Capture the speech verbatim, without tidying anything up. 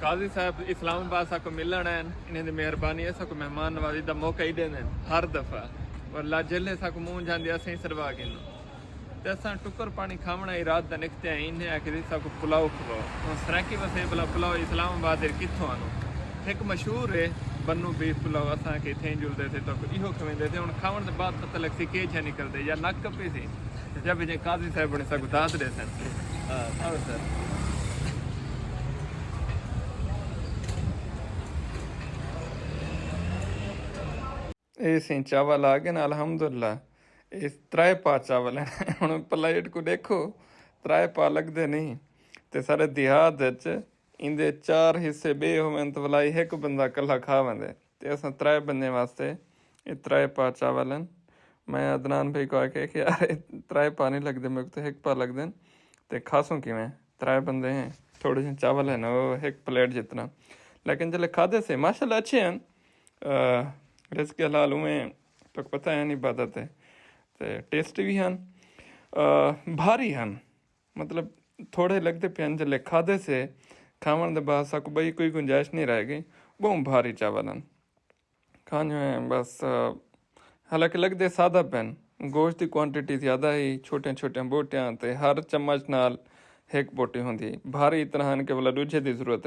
قاضی صاحب اسلام آباد ساکوں ملݨ آئن، انہیں دی مہربانی ہے، ساکوں مہمان نوازی دا موقع ہی ݙیندن ہر دفعہ۔ اور لا جلے ساکوں منہ جاندی اسیں سروا گھنوں۔ تے اساں ٹکر پاݨی کھاوݨ آئی رات دا نکھتے ہیں، انہیں آکھے دی ساکوں پلاؤ کھواؤ۔ ہݨ سرائیکی وسے بلا پلاؤ اسلام آباد دے کتھوں آنو؟ ہک مشہور ہے بنو بیف پلاؤ، اساں کہ اتھیں جلدے تھے تو ایہو کھویندے تھے۔ ہݨ کھاوݨ دے بعد پتہ لڳسی کے جھا نکلدے یا نک کپی سی۔ جب جے قاضی صاحب نے ساکوں داد ݙے سن۔ ہاں۔ آؤ سر۔ اے سئیں چاول آ ڳئے نا، الحمدللہ۔ اے ترائے پا چاول ہیں۔ ہݨ پلیٹ کوں ݙیکھو، ترائے پا لڳدے نہیں۔ تے سارے دیہات وچ ایندے چار حصے ٻئے ہوون تاں ولائی ہک بندہ کلھا کھا ویندے۔ تے اساں ترائے بندے واسطے اے ترائے پا چاول ہیں۔ میں عدنان بھائی کوں آکھیا کہ یار، اے ترائے پا نہیں لڳدے، میکوں تاں ہک پا لڳدن۔ تے کھاسوں کیویں؟ ترائے بندے ہیں، تھوڑے جے چاول ہیں نا، او ہک پلیٹ جتنا۔ لیکن جلے کھادے سے، ماشاءاللہ اچھے ہیں۔ آ، رزق حلال اونویں تاں پتہ ہے نہیں عبادت ہے۔ تے ٹیسٹی بھی ہیں۔ آ، بھاری ہیں۔ مطلب، تھوڑے لڳدے پئے ہن، جلے کھادے سے، کھاوݨ دے بعد ساکوں ٻئی کوئی گنجائش نہیں رہ ڳئی۔ ٻہوں بھاری چاول ہن۔ کھانیوں ہیں بس، آ، حالانکہ لڳدے سادہ پئے ہن۔ گوشت دی کوانٹٹی زیادہ ہئی، چھوٹیاں چھوٹیاں بوٹیاں تے ہر چمچ نال ہک بوٹی ہوندی۔ بھاری اتنا ہن کہ ولا ݙوجھے دی ضرورت